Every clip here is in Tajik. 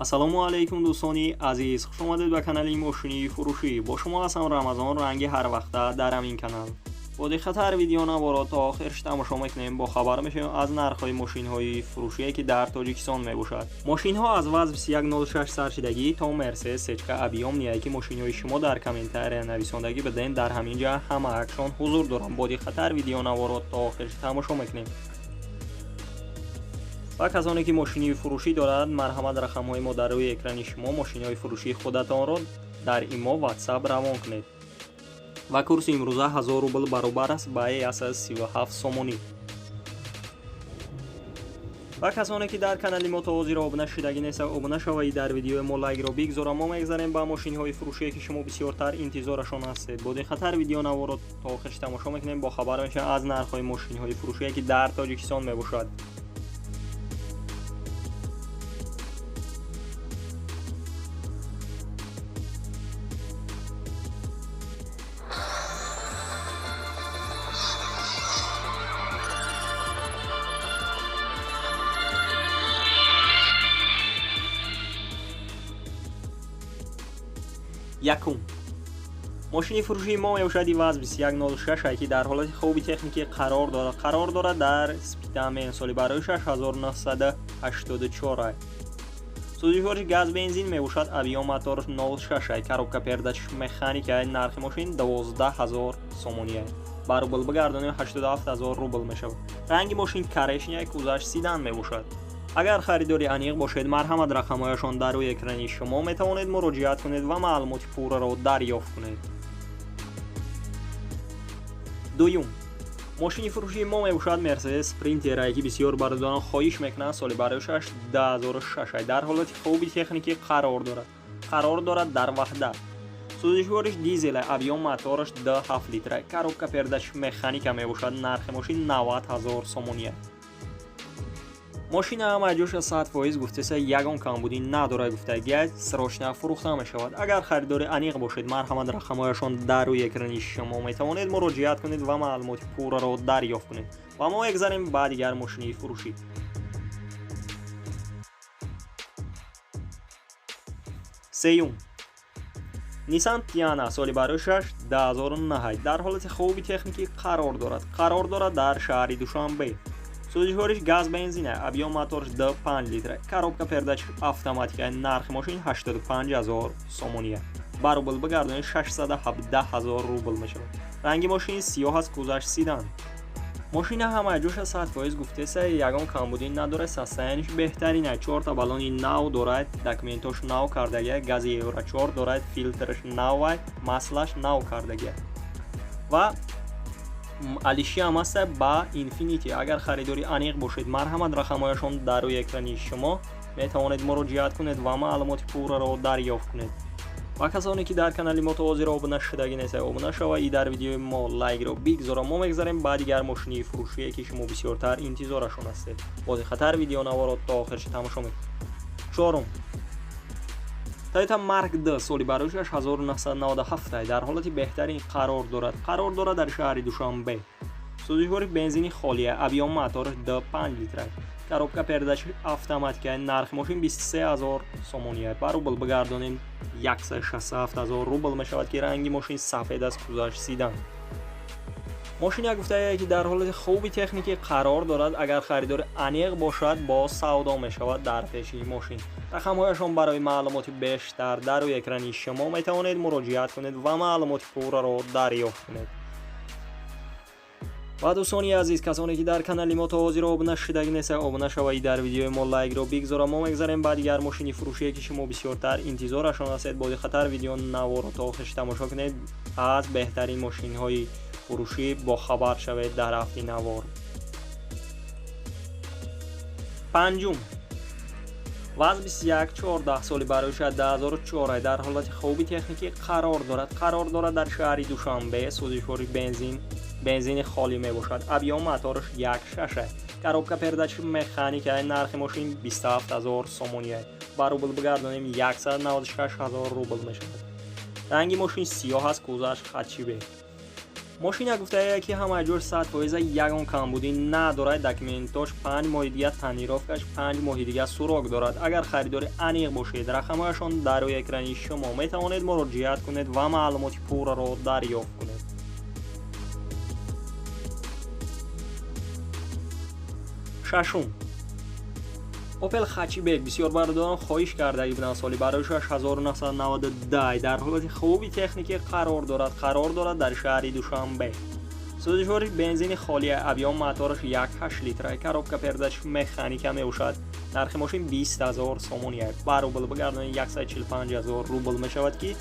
Ассалому алайкум, дӯстони азиз, хуш омадед ба канали мошинии фурӯшӣ. Бо шумо ҳастам Рамазон, ранги ҳар вақта дар ҳамин канал. Бо диққат видеонаворо то охирш тамошо мекунем, бохабар мешавем аз нархҳои мошинҳои фурӯшие, ки дар Тоҷикистон мебошад. Мошинҳо аз ВАЗ 2106 саршидагӣ то Мерседес сечка объёмный, ки мошинҳои шумо дар комментария нависондагӣ бидем, дар ҳамин ҷа ҳамаакшон ҳузур дорам. Бо диққаттар видеонаворо то охирш тамошо мекунем. Ва касоне ки мошинии фурӯшӣ дорад, марҳамат, рақамҳои мо дар рӯи экрани шумо, мошиниҳои фурӯшии худатонро дар имо, WhatsApp равон кунед. Ва курси имрӯза 1000 рубл баробар аст ба 137 сомонӣ. Ва касоне ки дар канали мо то ҳозир обуна шудагӣ неста, обуна шавед, дар видеои мо лайкро бигзора. Мо мегзарем ба мошинҳои фурӯшие, ки шумо бисёртар интизорашон ҳастед. Бо диққаттар видеонаворо то охирш тамошо мекунем, бохабар мешавем аз нархҳои мошинҳои фурӯшие, ки дар Тоҷикистон мебошад. Якум мошини фурӯшии мо мебошад ВАЗ 2106, ки дар ҳолати хуби техникӣ қарор дорад дар Спитамен, соли барои 6984. Сӯзишвориш газ бензин мебошад, объём моторш 06, коробка передач механика. Нархи мошин 12 000 сомонӣ, ба рубл бигардонем, 87 000 рубл мешавад. Ранги мошин коричневый, кузоваш седан мебошад. Агар харидори аниқ бошед, марҳамат, рақамҳояшон дар рӯи экрани шумо, метавонед муроҷиат кунед ва маълумоти пурраро дарёфт кунед. Дуюм мошини фурӯшии мо мебошад Мерседес Спринтерае, ки бисёр бародарон хоҳиш мекунанд. Соли барояшаш 2006, дар ҳолати хуби техникӣ қарор дорад дар Ваҳдат. Сӯзишвориш дизела, объём мотораш 2,7 литра, коробка передач механика мебошад. Нархи мошин 90 ҳазор сомония. Мошина ҳама ҷоша 100% гуфтеса, ягон камбудӣ надорад, гуфтагия, срочно фурӯхта мешавад. Агар харидори аниқ бошед, марҳамат, рақамҳояшон дар рӯи экрани шумо, метавонед муроҷиат кунед ва маълумоти пурраро дарёфт кунед. Ва мо мегзарем ба дигар мошинии фурӯшӣ. Сеюм Нисан Тиана, соли барои 2009, дар ҳолати хуби техникӣ қарор дорад дар шаҳри Душанбе. Сӯзишвориш газ бензина, объём моторш 2,5 литра, коробка передач автоматика. Нархи мошин 85 ҳазор сомония, ба рубл бигардонед, 617 ҳазор рубл мешавад. Ранги мошин сиёҳ аст, кузоваш седан. Мошина ҳама ҷоша 100% гуфтеса, ягон камбудӣ надорад, состояние ш беҳтарина, чорта баллони нав дорад, документош нав кардагия, гази Евро 4 дорад, филтраш навай, маслаш нав кардагия ва алишиам аста ба Инфинити. Агар харидори аниқ бошед, марҳамат, рақамҳояшон дар рӯи экрани шумо, метавонед муроҷиат кунед ва маълумоти пурраро дарёфт кунед. Ва касоне ки дар канали мо то ҳозир обуна шудагӣ неста, обуна шава и дар видеои мо лайкро бигзора. Мо мегзарем ба дигар мошинии фурӯшие, ки шумо бисёртар интизорашон ҳастед. Бодиққаттар видеонаворо то охирш тамошо мекунед. Чорум Toyota Mark II, соли барояш 1997, дар ҳолати беҳтарин қарор дорад дар шаҳри Душанбе. Сӯзишвори бензини холия, объём мотораш 2,5 литра, коробка передач автоматика. Нархи мошин 23 ҳазор сомония, ба рубл бигардонем, 167 ҳазор рубл мешавад, ки ранги мошин сафед аст, кузоваш седан. Мошина гуфтае, ки дар ҳолати хуби техникӣ қарор дорад. Агар харидори аниқ бошад, боз савдо мешавад. Дар пеши мошин рақамҳояшон, барои маълумоти бештар дар рӯи экрани шумо, метавонед муроҷиат кунед ва маълумоти пурраро дарёфт кунед. Ва дӯстони азиз, касоне ки дар канали мо то ҳозир обуна шудагӣ неста, обуна шавед, дар видеои мо лайкро бигзора. Мо мегзарем ба дигар мошини фурӯшие, ки шумо бисёртар интизорашон ҳастед. Бо диққаттар видео наворо то охирш тамошо кунед, аз беҳтарин мошинҳои фурӯшӣ бохабар шавед дар ҳафти навор. Панҷум ВАЗ 2114, соли барои 2004, дар ҳолати хуби техникӣ қарор дорад дар шаҳри Душанбе. Сӯзишвори бензини холӣ мебошад, объём мотораш 1,6, коробка передач механика. Нархи мошин 27 ҳазор сомония, ба рубл бигардонем, 196 ҳазор рубл мешавад. Ранги мошин сиёҳ аст, кузоваш хатчибе. Мошина гуфтае, ки ҳамаи ҷош 100% ягон камбудӣ надорад. Документош 5 моҳи дига, тонировкаш 5 моҳи дига срок дорад. Агар харидори аниқ бошед, рақамҳояшон дар рӯи экрани шумо, метавонед муроҷиат кунед ва маълумоти пурраро дарёфт кунед. Шашум. Opel Hatchback бисёр бародарон хоҳиш кардаги буданд. Соли барои 1992 дар ҳолати хуби техникӣ қарор дорад. Қарор дорад дар шаҳри Душанбе. Сӯзишвориш бензини холия, объём мотораш 1,8 литра, коробка передач механика мебошад. Нархи мошин 20 000 сомонӣ. Ба рубл бигардонед 145 000 рубл мешавад, ки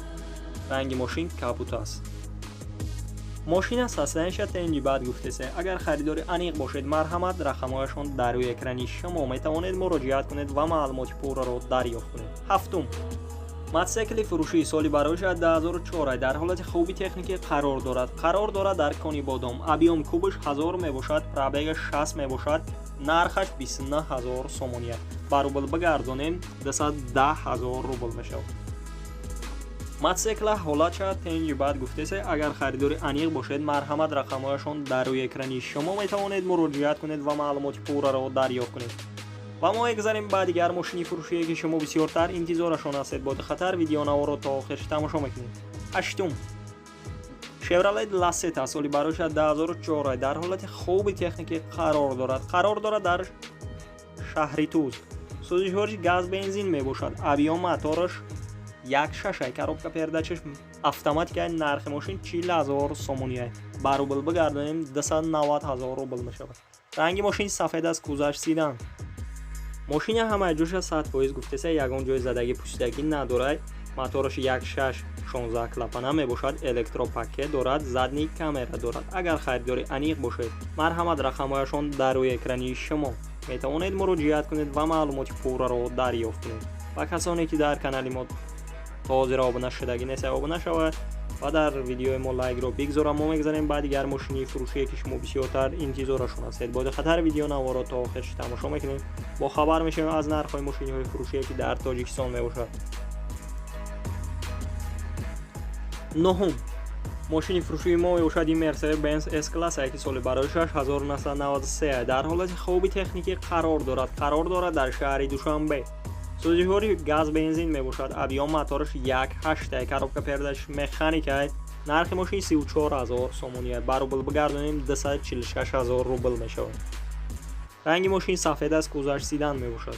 ранги мошин кабут аст. Мошина состояниеша тенҷи бад гуфтесе. Агар харидори аниқ бошед, марҳамат, рақамҳояшон дар рӯи экрани шумо, метавонед муроҷиат кунед ва маълумоти пурраро дарёфт кунед. Ҳафтум. Мотосикли фурӯшии соли барои 2004 дар ҳолати хуби техникӣ қарор дорад. Қарор дорад дар Конибодом. Объём кубаш 1000 мебошад, пробегаш 60 мебошад, нархаш 29 000 сомонӣ. Ба рубл бигардонем 210 000 рубл мешавад. Мотосикла ҳолатша тенҷи бад гуфтесе. Агар харидори аниқ бошед, марҳамат, рақамҳояшон дар рӯи экрани шумо, метавонед муроҷиат кунед ва маълумоти пурраро дарёфт кунед. Ва мо мегузарем ба дигар мошини фурӯшие, ки шумо бисёртар интизорашон ҳастед. Бо диққаттар видеонаворо то охирш тамошо мекунед. Ҳаштум. Chevrolet Lacetti соли барои 2004 дар ҳолати хуби техникӣ қарор дорад. Қарор дорад дар шаҳри Туз. Сӯзишвориш газ бензин мебошад. Объём мотораш 1,6, коробка передачаш автоматика. Нархи мошин 40 000 сомонӣ. Ба рубл бигардонем 290 000 рубл мешавад. Ранги мошин сафед аст, кузаш седан. Мошина ҳамаи ҷоша 100% гуфтеса, ягон ҷои задагӣ пӯсидагӣ надорад. Мотораш 1,6 16 клапана мебошад, электропакет дорад, задний камера дорад. Агар харидори аниқ бошед, марҳамат, рақамҳояшон дар рӯи экрани шумо, метавонед муроҷиат кунед ва маълумоти пурраро дарёфт кунед. Ва касоне ки дар канали мо то ҳозир обуна шудагӣ нест, обуна шавад ва дар видеои мо лайкро бигзорам. Мо мегузарем ба дигар мошини фурӯшие, ки шумо бисёртар интизорашон ҳастед. Бо диққаттар видеонаворо то охирш тамошо мекунем, бохабар мешавем аз нархҳои мошиниҳои фурӯшие, ки дар Тоҷикистон мебошад. Нуҳум. Мошини фурӯшии мо мебошад ин Mercedes-Benz S-класс, ки соли барои 1993 дар ҳолати хуби техникӣ қарор дорад. Қарор дорад дар шаҳри Душанбе. Сӯзишвори газ бензин мебошад. Объём мотораш 1,8, коробка передач механика. Нархи мошин 34 000 сомонӣ. Ба рубл бигардонем 246 000 рубл мешавад. Ранги мошин сафед аст, кузаш седан мебошад.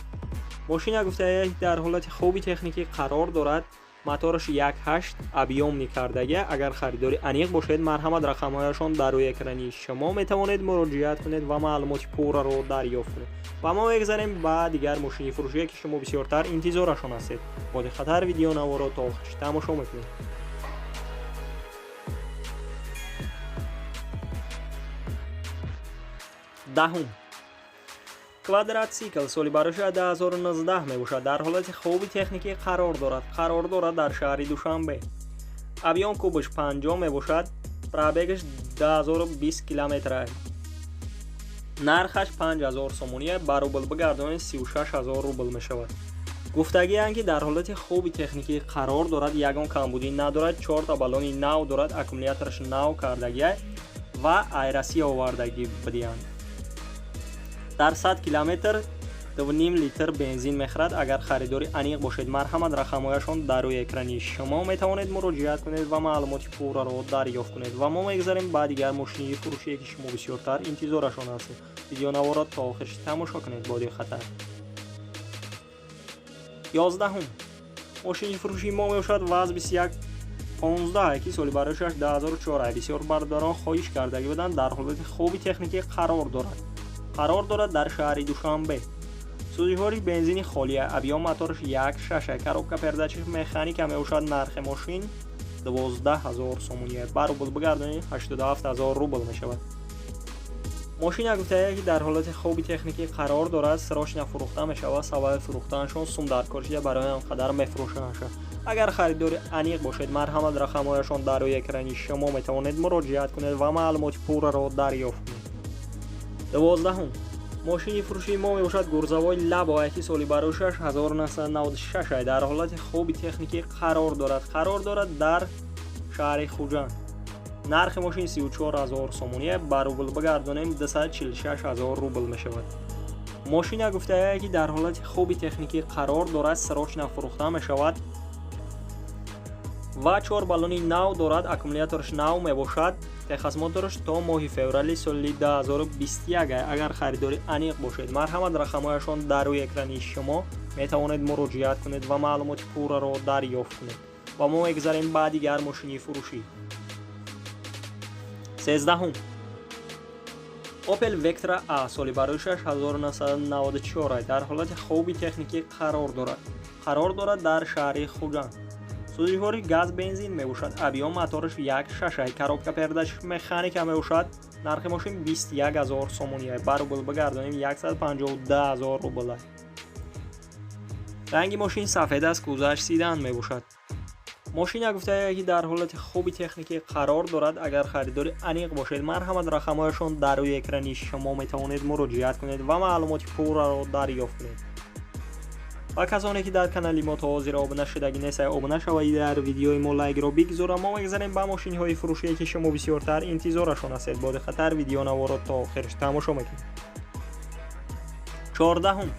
Мошина гуфтае дар ҳолати хуби техникӣ қарор дорад. Мотораш 1,8 объёмный кардагӣ. Агар харидори аниқ бошед, марҳамат, рақамҳояшон дар рӯи экрани шумо, метавонед муроҷиат кунед ва маълумоти пурраро дарёфт кунед. Ва мо мегузарем ба дигар мошини фурӯшие, ки шумо бисёртар интизорашон ҳастед. Бо диққаттар видеонаворо то охирш тамошо мекунед. Даҳум. Квадратсикл соли барои 2019 мебошад. Дар ҳолати хуби техникӣ қарор дорад. Қарор дорад дар шаҳри Душанбе. Объём кубаш 50 мебошад, пробегаш 2020 километр. Нархаш 5000 сомонӣ, ба рубл бигардонед 36 000 рубл мешавад. Гуфтагианд, ки дар ҳолати хуби техникӣ қарор дорад, ягон камбудӣ надорад, чорта баллони нав дорад, аккумулятораш нав кардагия ва ай Россия овардагӣ бидиҳанд. Дар 100 километр 2,5 литр бензин мехӯрад. Агар харидори аниқ бошед, марҳамат, рақамҳояшон дар рӯи экрани шумо, метавонед муроҷиат кунед ва маълумоти пурраро дарёфт кунед. Ва мо мегузарем ба дигар мошини фурӯшие, ки шумо бисёртар интизорашон ҳастед. Видеонаворо то охирш тамошо кунед бо диққаттар. 11-ум. Мошини фурӯшии мо мебошад ВАЗ 21 15, ки соли барои 2004. Бисёр бародарон хоҳиш кардагӣ буданд. Дар ҳолати хуби техникӣ қарор дорад. Қарор дорад дар шаҳри Душанбе. Сӯзишвориш бензини холия, объём мотораш 1,6, коробка передачаш механика мебошад. Нархи мошин 12 000 сомонӣ. Ба рубл бигардонед 87 000 рубл мешавад. Мошина гуфтае, ки дар ҳолати хуби техникӣ қарор дорад, срочно фурӯхта мешавад. Сабаби фурӯхтанашон сум дар кор шуда, барои ҳам қадар мефурӯшанашон. Агар харидори аниқ бошед, марҳамат, рақамҳояшон дар рӯи экрани шумо, метавонед муроҷиат кунед ва маълумоти пурраро дарёфт кунед. 12-ум. Мошини фурӯшии мо мебошад грузовой Лабо, ки соли барои 1996 дар ҳолати хуби техникӣ қарор дорад. Қарор дорад дар шаҳри Хуҷанд. Нархи мошин 34 000 сомонӣ, ба рубл бигардонем 246 000 рубл мешавад. Мошина гуфтае ки дар ҳолати хуби техникӣ қарор дорад, срочно фурӯхта мешавад ва 4 баллони нав дорад, аккумулятораш нав мебошад. Техосмотраш то моҳи феврали соли 2021. Агар харидори аниқ бошед, марҳамат, рақамҳояшон дар рӯи экрани шумо, метавонед муроҷиат кунед ва маълумоти пурраро дарёфт кунед. Ва мо мегузарем ба дигар мошини фурӯшӣ. 13. Opel Vectra A соли барои 1994 дар ҳолати хуби техникӣ қарор дорад. Қарор дорад дар шаҳри Хуҷанд. Сӯзишвори газ бензин мебошад. Объём мотораш 1.6, коробка передач механика мебошад. Нархи мошин 21 000 сомонӣ, ба рубл бигардонем 152 000 рубл. Ранги мошин сафед аст, кузоваш седан мебошад. Мошина гуфтае ки дар ҳолати хуби техникӣ қарор дорад. Агар харидори аниқ бошед, марҳамат, рақамҳояшон дар рӯи экрани шумо, метавонед муроҷиат кунед ва маълумоти пурраро дарёфт кунед. Ва касоне ки дар канали мо то ҳозир обуна шудагӣ нестед, обуна шавед, дар видеои мо лайкро бигзора. Мо мегзарем ба мошинҳои фурӯшие ки шумо бисёртар интизорашон ҳастед. Бо диққаттар видеонаворо то охирш тамошо мекунед. 14.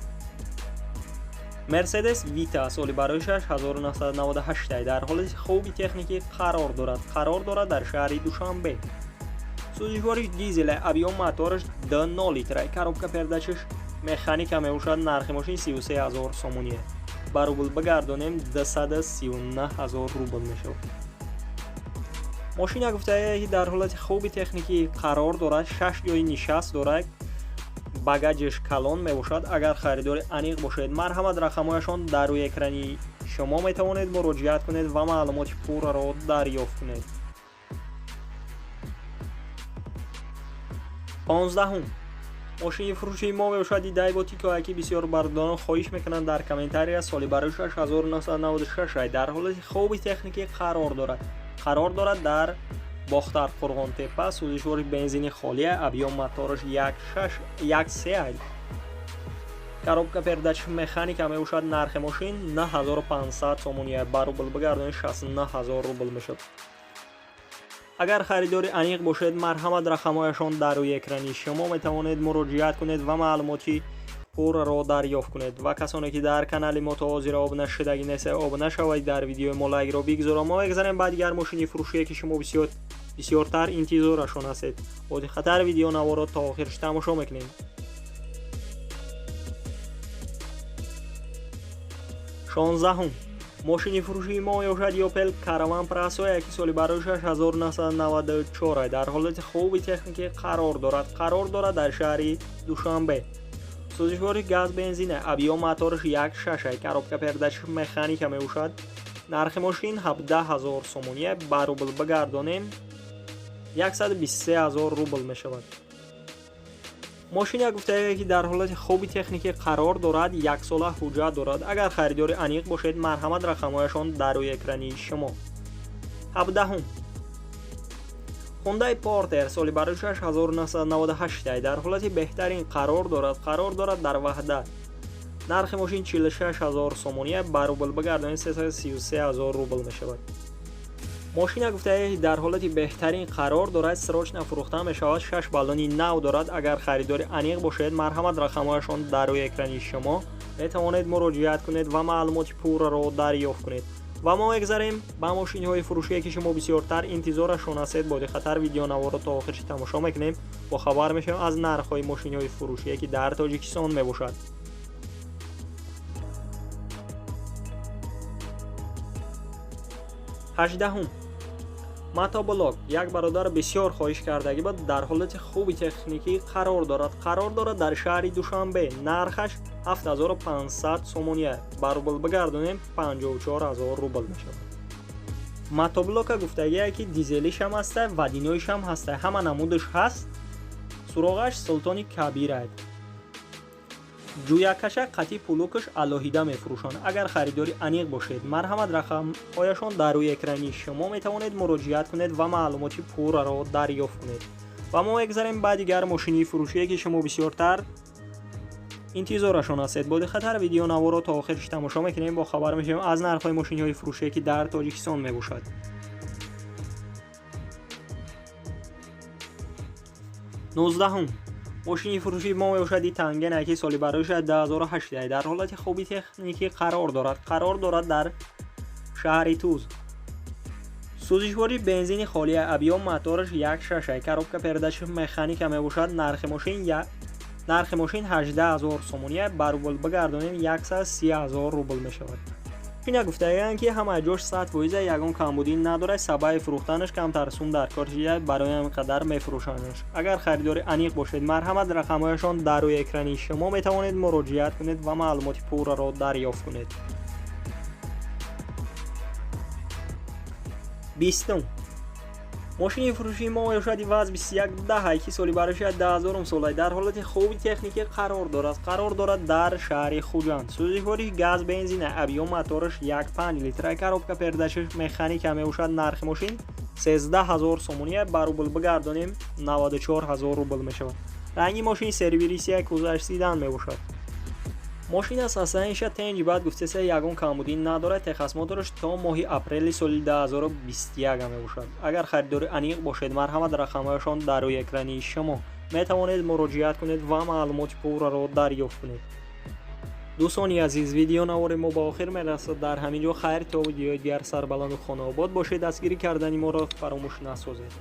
Mercedes Vita соли барои 1998 дар ҳолати хуби техникӣ қарор дорад. Қарор дорад дар шаҳри Душанбе. Сӯзишвориш дизел, объём мотораш 2.0 литр, коробка передачаш механика мебошад. Нархи мошин 33 000 сомонӣ, ба рубл бигардонем 239 000 рубл мешавад. Мошина гуфтае ки дар ҳолати хуби техникӣ қарор дорад, 6 ҷои нишаст дорад, багажаш калон мебошад. Агар харидори аниқ бошед, марҳамат, рақамҳояшон дар рӯи экрани шумо, метавонед муроҷиат кунед ва маълумоти пурраро дарёфт кунед. 15. Мошини фурӯшии мо мебошад Дайво Тико, ки бисёр бародарон хоҳиш мекунанд дар комментария. Соли барои 1996 дар ҳолати хуби техникӣ қарор дорад. Қарор дорад дар Бохтар, Қурғонтепа. Сӯзишвори бензини холия, объём мотораш 1.6 1.3, коробка передач механика мебошад. Нархи мошин 9500 сомонӣ, ба рубл бигардонед 69 000 рубл мешавад. Агар харидори аниқ бошед, марҳамат, рақамҳояшон дар рӯи экрани шумо, метавонед муроҷиат кунед ва маълумоти пурраро дарёфт кунед. Ва касоне ки дар канали мо то ҳозир обуна шудагӣ нестед, обуна шавед, дар видеои мо лайкро бигзора. Мо мегзарем ба дигар мошини фурӯшие ки шумо бисёртар интизорашон ҳастед. Бо диққаттар видеонаворо то охирш тамошо мекунем. 16. Мошини фурӯшии мо мебошад Opel Caravan Presso, ки соли барои 1994 дар ҳолати хуби техникӣ қарор дорад. Қарор дорад дар шаҳри Душанбе. Сӯзишвори газ бензин, объём мотораш 1.6, коробка передач механика мебошад. Нархи мошин 17 000 сомонӣ, ба рубл бигардонем 123 000 рубл мешавад. Мошина гуфтае ки дар ҳолати хуби техникӣ қарор дорад, яксола ҳуҷҷат дорад. Агар харидори аниқ бошед, марҳамат, рақамҳояшон дар рӯи экрани шумо. 17. Hyundai Porter соли барои 1998 дар ҳолати беҳтарин қарор дорад. Қарор дорад дар Ваҳдат. Нархи мошин 46 000 сомонӣ, ба рубл бигардонед 333 000 рубл мешавад. Мошина гуфтае дар ҳолати беҳтарин қарор дорад, срочно фурӯхта мешавад, 6 баллони нав дорад. Агар харидори аниқ бошед, марҳамат, рақамҳояшон дар рӯи экрани шумо, метавонед муроҷиат кунед ва маълумоти пурраро дарёфт кунед. Ва мо мегзарем ба мошинҳои фурӯшие ки шумо бисёртар интизорашон ҳастед. Бо диққаттар видеонаворо то охирши тамошо мекунем, бохабар мешавем аз нархҳои мошинҳои фурӯшие ки дар Тоҷикистон мебошад. 18. Мотоблок, як бародар бисёр хоҳиш кардагӣ буд, дар ҳолати хуби техникӣ қарор дорад. Қарор дорад дар шаҳри Душанбе. Нархаш 7500 сомонӣ, ба рубл бигардонем 54 000 рубл мешавад. Мотоблока гуфтагие ки дизелишам ҳаста, водяноишам ҳаста, ҳама намудаш ҳаст. Суроғаш Султони Кабир. Ҷӯякаша қатъи плугаш алоҳида мефурӯшанд. Агар харидори аниқ бошед, марҳамат, рақамҳояшон дар рӯи экрани шумо, метавонед муроҷиат кунед ва маълумоти пурраро дарёфт кунед. Ва мо мегзарем ба дигар мошини фурӯшие ки шумо бисёртар интизорашон ҳастед. Бо диққаттар видеонаворо то охирш тамошо мекунем, бохабар мешавем аз нархҳои мошинҳои фурӯшие ки дар Тоҷикистон мебошад. 19-ум мошини фурӯшии мо мебошад Тангене, ки соли барояш 2008, дар ҳолати хуби техникӣ қарор дорад. Қарор дорад дар шаҳри Туз. Сӯзишворӣ бензини холия, объём мотораш 1,6, коробка передач механика мебошад. Нархи мошин 18 000 сомония, ба рубл бигардонем, 130 000 рубл мешавад. Ина гуфтаанд, ки ҳама ҷош 100%, ягон камбудӣ надорад. Сабаби фурӯхтанаш камтар сум дар кор шида, барои ҳамин қадар мефурӯшандаш. Агар харидори аниқ бошед, марҳамат, рақамҳояшон дар рӯи экрани шумо, метавонед муроҷиат кунед ва маълумоти пурраро дарёфт кунед. 20-ум мошини фурӯшии мо мебошад ВАЗ 2110, ки соли барояш 2000 сола, дар ҳолати хуби техникӣ қарор дорад. Қарор дорад дар шаҳри Хуҷанд. Сӯзишвории газ бензина, объём мотораш 1,5 литра, коробка передачаш механика мебошад. Нархи мошин 13 000 сомония, ба рубл бигардонем, 94 000 рубл мешавад. Ранги мошин сервирисия, кузоваш седан мебошад. Мошин аз состояниеша тенҷи баъд гуфтеса, ягон камбудӣ надорад. Техосмотраш то моҳи апрели соли 2021 мебошад. Агар харидори аниқ бошед, марҳамат, рақамҳояшон дар рӯи экрани шумо, метавонед муроҷиат кунед ва маълумоти пурраро дарёфт кунед. Дӯстони азиз, видео навори мо ба охир мерасад дар ҳамин ҷо. Хайр, то видеои дигар, сарбаланду хонаобод бошед. Дастгирӣ кардани моро фаромӯш насозед.